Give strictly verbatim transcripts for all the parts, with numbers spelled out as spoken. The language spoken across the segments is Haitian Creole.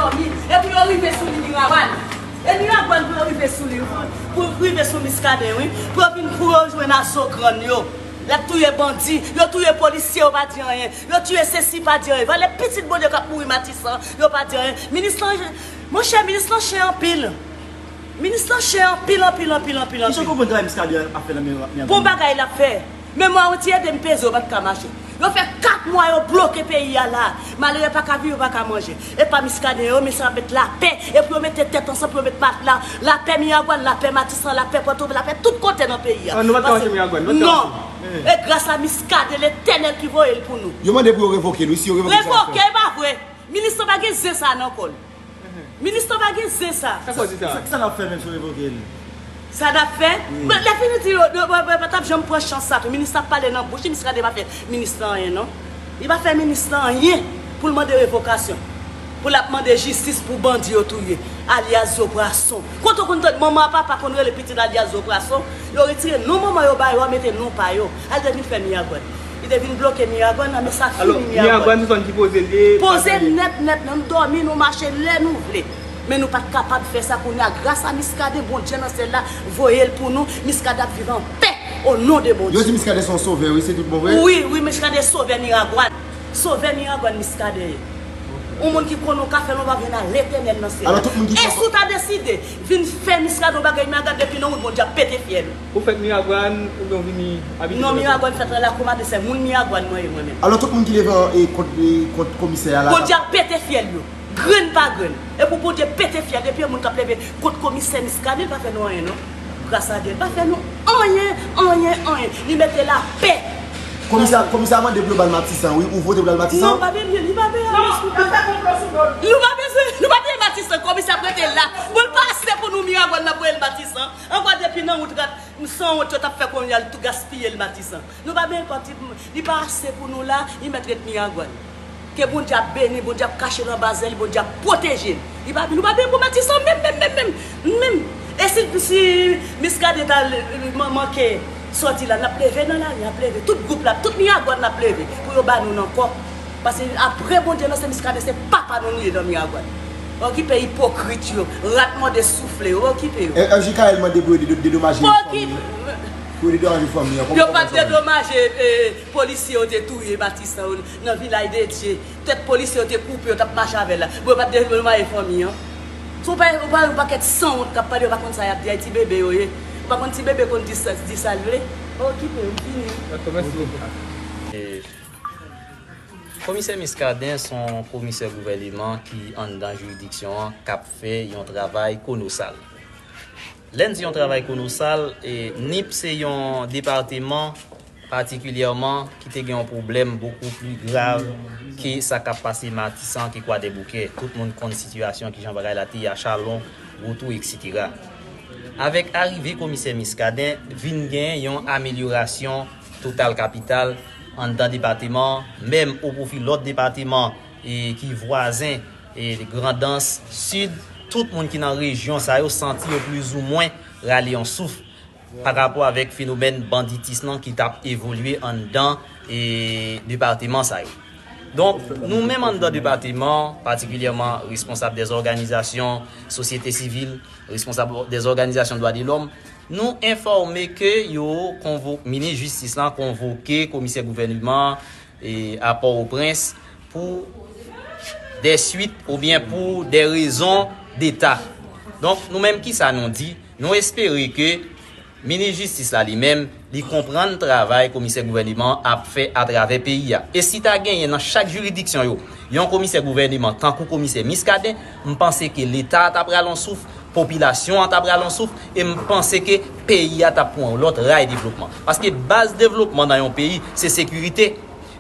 Dòmi, epi yo rive sou li Miragwàn. E Miragwàn pou yo rive sou li, pou, pou rive sou Miskaden, wi. Pou yo vin, pou yo jwenn azo grann yo. Y ap touye bandi, yo touye polisye, yo pa di anyen. Yo touye sesi, pa di anyen. Valè pitit Bondye k ap mouri Matisan, yo pa di anyen. Minis lan, monchè, minis lan chen anpil. Minis lan chen anpil, anpil, anpil, anpil, anpil. Kijan w konprann travay Miskaden ap fè nan Miragwàn? Bon bagay l ap fè. Men mwen, yon ti ede m peze, yo pa t ka mache. Yo fè kat mwa yo bloke peyi a la. Malere pa ka viv, yo pa ka manje. E pa Miskaden yo, men se ap met lapè. E pou yo mete tèt ansanm, pou yo met pa-, la, lapè Miragwàn, lapè Matisan, lapè Pòtoprens, lapè tout kote nan peyi a. Ah, nou pa t ka mache Miragwàn, nou pa t ka mache. Non. E gras a Miskaden, Letènèl ki voye l pou nou. Yo mande pou yo revoke l, wi, si yo revoke l, sa ap fè. Revoke, e pa vre. Minis lan pa gen zen sa nan kò l. Minis lan pa gen zen sa. Sa k ap di sa? Sa, sa n ap fè menm si yo revoke l? Sa n ap fè? Wi. Men lè fini di yo, yo, yo, yo pa t ap janm pran chans sa tou. Minis lan ap pale nan bouch li, Miskaden pa fè minis lan anyen, non. Li pa fè minis lan anyen pou l mande revokasyon. Pou l ap mande jistis pou bandi yo touye. Alyas Zo Pwason. Kote w konn tande manman a papa konn rele pitit alyas Zo Pwason? Yo retire non manman yo ba yo a, mete non pa yo. Al te vin fè Miragwàn. Li te vin bloke Miragwàn nan, men sa fini Miragwàn. Alò, Miragwàn se zòn ki poze l ye, pa gen. Poze nèt, nèt, nan, nou dòmi, nou mache lè nou vle. Men nou pa t kapab fè sa kounye a. Gras a Miskaden, Bondye nan syèl la voye l pou nou. Miskaden ap viv an pè, o non de Bondye. Yo di Miskaden se yon sovè, wi, se tout bon vre? Wi, wi, Miskaden sovè Miragwàn. Sovè Miragwàn Miskaden ye. Yon moun ki konnen w ka fè l, ou pa vin a Letènèl nan syèl la. Alò, tout moun ki... E si w ta deside vin fè Miskaden yon bagay, Miragwàn depi nan wout, Bondye ap pete fyèl ou. Ou fèt Miragwàn oubyen w vini abite Pòtoprens? Non, Miragwàn fèt nan lakou maten, se moun Miragwàn mwen ye mwen menm. Alò, tout moun ki leve an, e, kont, e, kont komisè a la. Bondye ap pete fyèl yo. Grenn pa grenn. E pou Bondye pete fyèl, depi yon moun k ap leve kont komisè Miskaden, li pa fè nou anyen, non. Gras a Dye, li pa fè nou anyen, anyen, anyen. Li mete lapè. Komisè, komisè a mande pou yo ba l Matisan, wi. Ou vote pou l al Matisan? Non, pa bezwen, li pa bezwen. Non, yo fè konplo sou do l. Nou pa bezwen, nou pa bezwen Matisan. Komisè ap rete la. Bon, l pa ase pou nou Miragwàn, n ap voye l Matisan. Ankò depi nan wout rat, sanwont yo t ap fè kounye a, l tou gaspiye l Matisan. Nou pa bezwen pati, li pa ase pou nou la, li mèt ret Miragwàn. Ke Bondye ap beni, Bondye ap kache l anba zèl li, Bondye ap pwoteje l. Li pa, nou pa bezwen pou Matisan menm, menm, menm, menm, menm. E si, si Miskaden ta l-, man-, manke sòti la, n ap leve nan lari, n ap leve. Tout gwoup la, tout Miragwàn n ap leve pou yo ba nou nan kò. Paske apre Bondye nan se Miskaden, se papa nou nou ye nan Miragwàn. Okipe ipokrit yo, rat mòde soufle yo, okipe yo. E, F J K L mande pou yo dedo-, dedomaje fanmi an. Pou yo dedomaje fanmi an. Yo pa t dedomaje, e, polisye yo te touye Matisan yo nan Vilaj de Dye. Tèt polisye yo te koupe, yo t ap mache avè l la. Bon, yo pa t dedomaje fanmi an. Si w pa, w pa yon pakèt sanwont k ap pale, yo pa konn sa y ap di, ay ti bebe yo ye. Ou pa konn ti bebe konn di sa, di sa l vle. Okipe yo, m fini. Dakò, mèsi bokou. E, Komisè Miskaden se yon komisè gouvèneman ki anndan jiridiksyon an k ap fè yon travay konosal. Lè n di yon travay konosal, e, Nip se yon depatman patikilyèman ki te gen yon pwoblèm bokou pli grav ke sa k ap pase Matisan, ke Kwadèboukè. Tout moun konn sitiyasyon, kijan bagay la te ye a Chalon, Gwotou, etsetera. Avèk arive komisè Miskaden, vin gen yon amelyorasyon total kapital anndan depatman an, menm o pwofi lòt depatman, e, ki vwazen, e, Grandans, Sid, tout moun ki nan rejyon sa yo santi yo plizoumwen rale yon souf pa rapò avèk fenomèn banditis lan ki t ap evolye anndan, e, depatman sa yo. Donk, nou menm anndan depatman, patikilyèman responsab dèzòganizasyon sosyete sivil, responsab dèzòganizasyon dwa de lòm, nou enfòme ke yo konvo-, minis jistis lan konvoke komisè gouvèneman, e, a Pòtoprens pou dè swit oubyen pou dè rezon deta. Donk, nou menm, kisa nou di? Nou espere ke minis jistis la, li menm, li konprann travay komisè gouvèneman an ap fè atravè peyi a. E si ta genyen nan chak jiridiksyon yo yon komisè gouvèneman tankou komisè Miskaden, m panse ke Leta a ta pral yon souf, popilasyon an ta pral yon souf, e m panse ke peyi a t ap pran yon lòt ray devlopman. Paske baz devlopman nan yon peyi, se sekirite.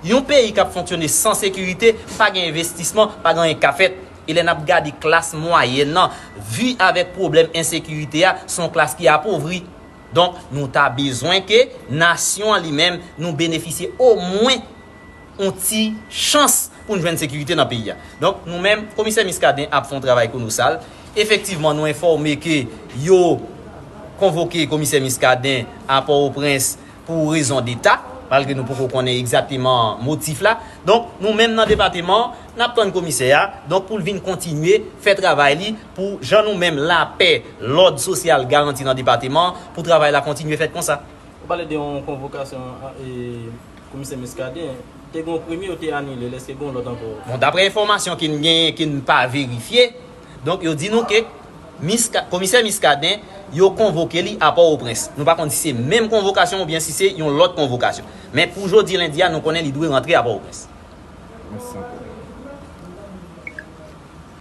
Yon peyi k ap fonksyone san sekirite, pa gen envestisman, pa gen anyen k ka fèt. E lè n ap gade klas mwayèn nan, vi avèk pwoblèm ensekirite a, se yon klas ki apovri. Donk, nou ta bezwen ke nasyon an li menm, nou benefisye omwen yon ti chans pou n jwenn sekirite nan peyi a. Donk, nou menm, komisè Miskaden ap fè yon travay konosal. Efektivman, nou enfòme ke yo konvoke komisè Miskaden a Pòtoprens pou rezon deta. Malgre nou poko konnen egzakteman motif la. Donk, nou menm nan depatman an, n ap tann komisè a, donk, pou l vin kontinye fè travay li, pou jan nou menm lapè, lòd sosyal garanti nan depatman an, pou travay la kontinye fèt konsa. Ou pale de yon konvokasyon, e, komisè Muscadin. Te gen yon premye, yo te anile l, èske gen yon lòt ankò? Bon, daprè enfòmasyon ke n genyen, ke n pa verifye, donk, yo di nou ke Miska-, komisè Muscadin, yo konvoke li a Pòtoprens. Nou pa konn si se menm konvokasyon oubyen si se yon lòt konvokasyon. Men pou jodi lendi a, nou konnen li dwe rantre a Pòtoprens. Mèsi ankò.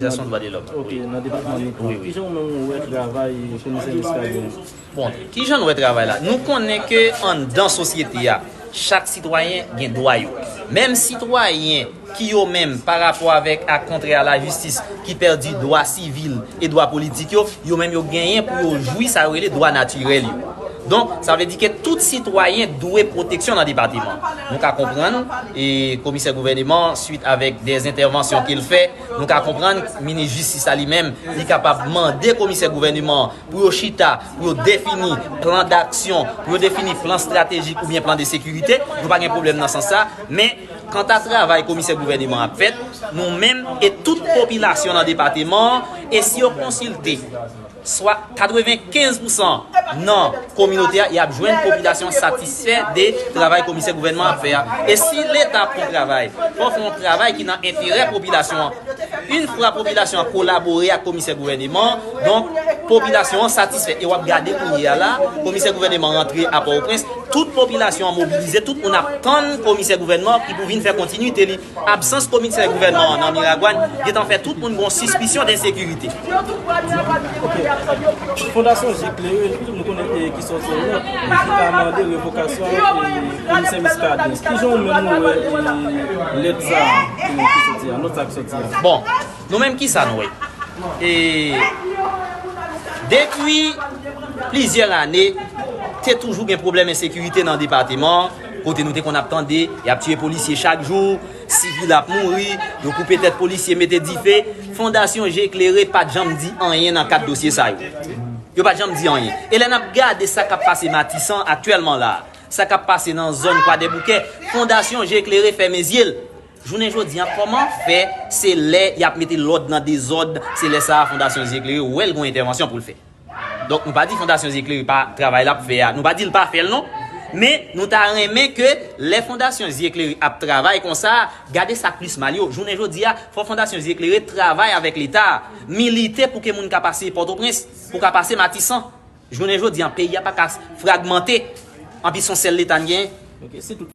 Sitiyasyon dwa de lòm. Ok, nan depatman Nip la. Wi, wi. Kijan ou menm ou wè travay komisè Muscadin? Bon, kijan nou wè travay la? Nou konnen ke anndan sosyete a, chak sitwayen gen dwa yo. Menm sitwayen ki yo menm, pa rapò avèk ak kontrè a lajistis, ki pèdi dwa sivil e dwa politik yo, yo menm yo genyen pou yo jwi sa yo rele dwa natirèl yo. Donk, sa vle di ke tout sitwayen dwe pwoteksyon nan depatman. Nou ka konprann, e komisè gouvèneman, swit avèk dè entèvansyon ke l fè, nou ka konprann minis jistis la li menm, li kapab mande komisè gouvèneman pou yo chita, pou yo defini plan daksyon, pou yo defini plan estratejik oubyen plan de sekirite. Nou pa gen pwoblèm nan sans sa, men kanta travay komisè gouvèneman ap fèt, nou menm e tout popilasyon nan depatman an, e si yo konsilte swa katrevenkenz pousan nan kominote a, y ap jwenn popilasyon satisfè de travay komisè gouvènman ap fè a. E si Leta ap fè yon travay, fò fè yon travay ki nan enterè popilasyon an. Yon fwa popilasyon an kolabore ak komisè gouvèneman, donk, popilasyon an satisfè. E w ap gade kounye a la, komisè gouvèneman rantre a Pòtoprens, tout popilasyon an mobilize, tout moun ap tann komisè gouvènman ki pou vin fè kontinite li. Absans komisè gouvènman an nan Miragwàn gentan fè tout moun gen yon sispisyon de ensekirite. Ok. Fondasyon Je Klere, nou konnen, e, ki sòti yon nòt, ki ta mande revokasyon, e, komisè Muscadin. Kijan ou menm ou wè, e, lèt sa a, e, ki sòti a, nòt sa a ki sòti a? Bon, nou menm ki sa nou wè? E, depi plizyè ane, te toujou gen pwoblèm ensekirite nan depatman an, kote nou te konn ap tande, y ap tiye polisye chak jou, sivil ap mouri, yo koupe tèt polisye, mete dife. Fondasyon Je Klere pa t janm di anyen nan kad dosye sa yo. Yo pa t janm di anyen. E lè n ap gade sa k ap pase Matisan aktyèlman la, sa k ap pase nan zòn Kwadèboukè, Fondasyon Je Klere fèmen zye l. Jounen jodi a, kòman fè se lè y ap mete lòd nan dezòd, se lè sa a Fondasyon Je Klere wè l gen yon entèvansyon pou l fè? Donk, nou pa di Fondasyon Je Klere pa travay l ap fè a, nou pa di l pa fè l non. Men, nou ta renmen ke lè Fondasyon Je Klere ap travay konsa, gade sa k plis mal yo. Jounen jodi a, fò Fondasyon Je Klere travay avèk Leta, milite pou ke moun ka pase Pòtoprens, pou ka pase Matisan. Jounen jodi a, peyi a pa ka fragmante, anpi se yon sèl Leta n genyen. Ok, si tout